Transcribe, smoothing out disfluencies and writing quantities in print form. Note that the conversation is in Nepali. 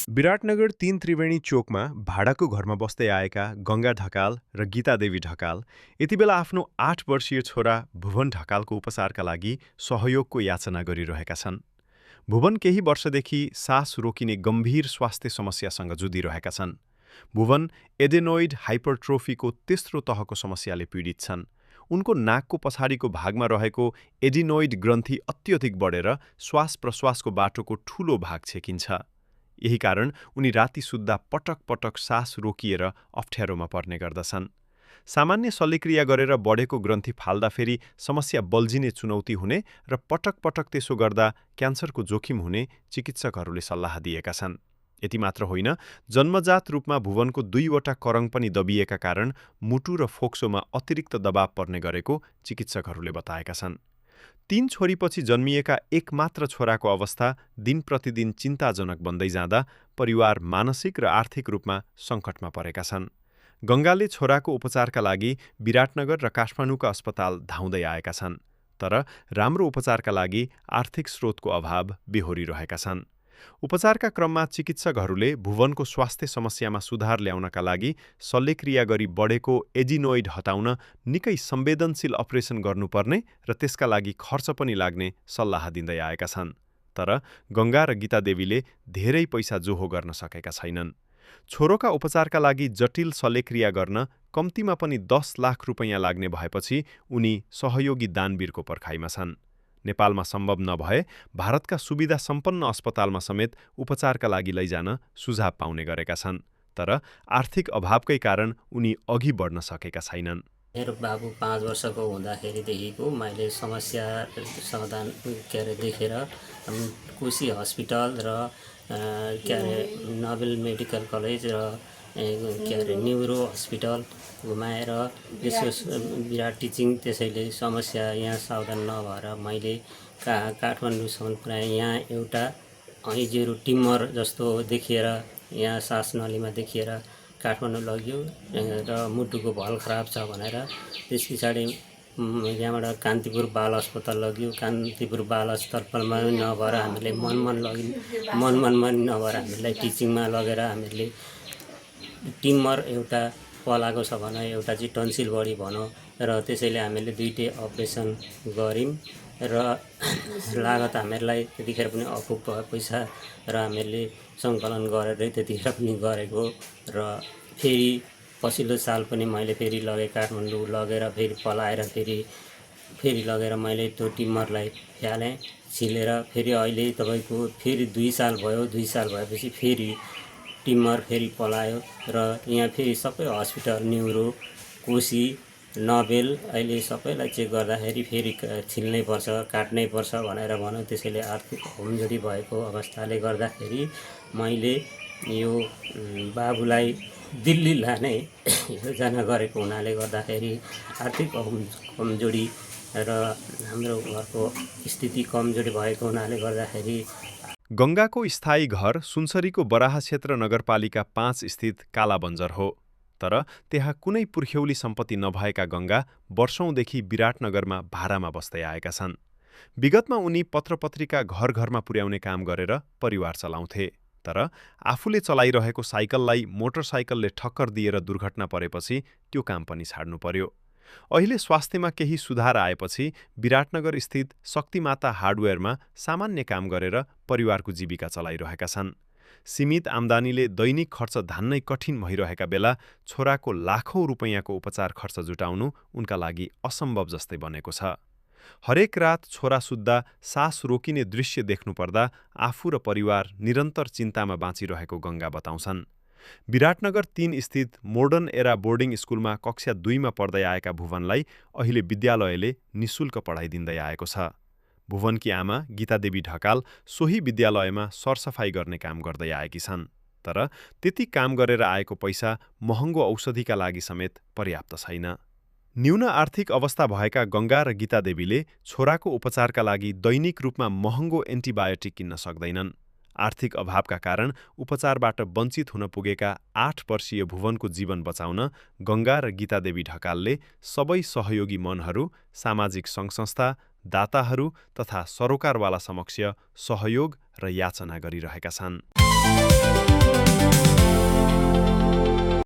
विराटनगर 3 त्रिवेणी चोकमा भाडाको घरमा बस्दै आएका गङ्गा ढकाल र गीतादेवी ढकाल यतिबेला आफ्नो 8 वर्षीय छोरा भुवन ढकालको उपचारका लागि सहयोगको याचना गरिरहेका छन्। भुवन केही वर्षदेखि सास रोकिने गम्भीर स्वास्थ्य समस्यासँग जुधिरहेका छन्। भुवन एडेनोइड हाइपरट्रोफीको तेस्रो तहको समस्याले पीडित छन्। उनको नाकको पछाडिको भागमा रहेको एडिनोइड ग्रन्थि अत्यधिक बढेर श्वास-प्रश्वासको बाटोको ठूलो भाग छेकिन्छ। यही कारण उनी राति सुत्दा पटक पटक सास रोकिएर अप्ठ्यारोमा पर्ने गर्दछन्। सामान्य शल्यक्रिया गरेर बढेको ग्रन्थि फाल्दा फेरि समस्या बल्झिने चुनौती हुने र पटक पटक त्यसो गर्दा क्यान्सरको जोखिम हुने चिकित्सकहरूले सल्लाह दिएका छन्। यति मात्र होइन, जन्मजात रूपमा भुवनको 2वटा करङ पनि दबिएका कारण मुटु र फोक्सोमा अतिरिक्त दबाव पर्ने गरेको चिकित्सकहरूले बताएका छन्। 3 छोरीपछि जन्मिएका एकमात्र छोराको अवस्था दिन प्रतिदिन चिन्ताजनक बन्दै जाँदा परिवार मानसिक र आर्थिक रूपमा सङ्कटमा परेका छन्। गङ्गाले छोराको उपचारका लागि विराटनगर र काठमाडौँका अस्पताल धाउँदै आएका छन्, तर राम्रो उपचारका लागि आर्थिक स्रोतको अभाव बेहोरिरहेका छन्। उपचारका क्रममा चिकित्सकहरूले भुवनको स्वास्थ्य समस्यामा सुधार ल्याउनका लागि शल्यक्रिया गरी बढेको एडिनोइड हटाउन निकै संवेदनशील अपरेसन गर्नुपर्ने र त्यसका लागि खर्च पनि लाग्ने सल्लाह दिँदै आएका छन्। तर गङ्गा र गीतादेवीले धेरै पैसा जोहो गर्न सकेका छैनन्। छोरोका उपचारका लागि जटिल शल्यक्रिया गर्न कम्तीमा पनि 10 लाख रुपैयाँ लाग्ने भएपछि उनी सहयोगी दानवीरको पर्खाइमा छन्। नेपालमा सम्भव नभए भारतका सुविधा सम्पन्न अस्पतालमा समेत उपचारका लागि लैजान सुझाव पाउने गरेका छन्, तर आर्थिक अभावकै कारण उनी अघि बढ्न सकेका छैनन्। मेरो बाबु 5 वर्षको हुँदाखेरिदेखिको मैले समस्या समाधान देखेर कोशी हस्पिटल र नोबेल मेडिकल कलेज र न्युरो हस्पिटल घुमाएर त्यसको विराट टिचिङ, त्यसैले समस्या यहाँ सावधान नभएर मैले काठमाडौँसम्म पुऱ्याएँ। यहाँ एउटा हिजोहरू टिमर जस्तो देखिएर यहाँ सास नलीमा देखिएर काठमाडौँ लग्यो र मुटुको भल खराब छ भनेर त्यस पछाडि यहाँबाट कान्तिपुर बाल अस्पताल लग्यो। कान्तिपुर बाल अस्पतालमा नभएर हामीले मनमनमा नभएर हामीलाई टिचिङमा लगेर हामीले टिमर एउटा पलाएको छ भने एउटा चाहिँ टन्सिल बढी भनौँ र त्यसैले हामीले 2टै अपरेसन गऱ्यौँ र लागत हामीहरूलाई त्यतिखेर पनि अपुग भयो पैसा र हामीले सङ्कलन गरेर त्यतिखेर पनि गरेको र फेरि पछिल्लो साल पनि मैले फेरि लगेँ काठमाडौँ लगेर फेरि पलाएर फेरि लगेर मैले त्यो टिमरलाई फ्यालेँ छिलेर फेरि अहिले तपाईँको फेरि 2 साल भयो। 2 साल भएपछि फेरि टिमर फेरि पलायो र यहाँ फेरि सबै हस्पिटल न्युरो कोशी नोबेल अहिले सबैलाई चेक गर्दाखेरि फेरि छिल्नै पर्छ काट्नै पर्छ भनेर भन्यो। त्यसैले आर्थिक कमजोरी भएको अवस्थाले गर्दाखेरि मैले यो बाबुलाई दिल्ली लाने योजना गरेको हुनाले गर्दाखेरि आर्थिक कमजोरी र हाम्रो घरको स्थिति कमजोरी भएको हुनाले गर्दाखेरि गङ्गाको स्थायी घर सुनसरीको बराह क्षेत्र नगरपालिका 5 स्थित कालाबन्जर हो। तर त्यहाँ कुनै पुर्ख्यौली सम्पत्ति नभएका गङ्गा वर्षौंदेखि विराटनगरमा भाडामा बस्दै आएका छन्। विगतमा उनी पत्रपत्रिका घर घरमा पुर्याउने काम गरेर परिवार चलाउँथे, तर आफूले चलाइरहेको साइकललाई मोटरसाइकलले ठक्कर दिएर दुर्घटना परेपछि त्यो काम पनि छाड्नु पर्यो। अहिले स्वास्थ्यमा केही सुधार आएपछि विराटनगर स्थित शक्तिमाता हार्डवेयरमा सामान्य काम गरेर परिवारको जीविका चलाइरहेका छन्। सीमित आम्दानीले दैनिक खर्च धान्नै कठिन भइरहेका बेला छोराको लाखौं रुपैयाँको उपचार खर्च जुटाउनु उनका लागि असम्भव जस्तै बनेको छ। हरेक रात छोरा सुत्दा सास रोकिने दृश्य देख्नु पर्दा आफू र परिवार निरन्तर चिन्तामा बाँचिरहेको गङ्गा बताउँछन्। विराटनगर 3 स्थित मोडर्न एरा बोर्डिङ स्कुलमा कक्षा 2मा पढ्दै आएका भुवनलाई अहिले विद्यालयले निशुल्क पढाइ दिँदै आएको छ। भुवनकी आमा गीतादेवी ढकाल सोही विद्यालयमा सरसफाई गर्ने काम गर्दै आएकी छन्, तर त्यति काम गरेर आएको पैसा महँगो औषधिका लागि समेत पर्याप्त छैन। न्यून आर्थिक अवस्था भएका गङ्गा र गीतादेवीले छोराको उपचारका लागि दैनिक रूपमा महँगो एन्टिबायोटिक किन्न सक्दैनन्। आर्थिक अभावका कारण उपचारबाट वञ्चित हुन पुगेका 8 वर्षीय भुवनको जीवन बचाउन गङ्गा र गीतादेवी ढकालले सबै सहयोगी मनहरू, सामाजिक सङ्घ-संस्था, दाताहरू तथा सरोकारवाला समक्ष सहयोग र याचना गरिरहेका छन्।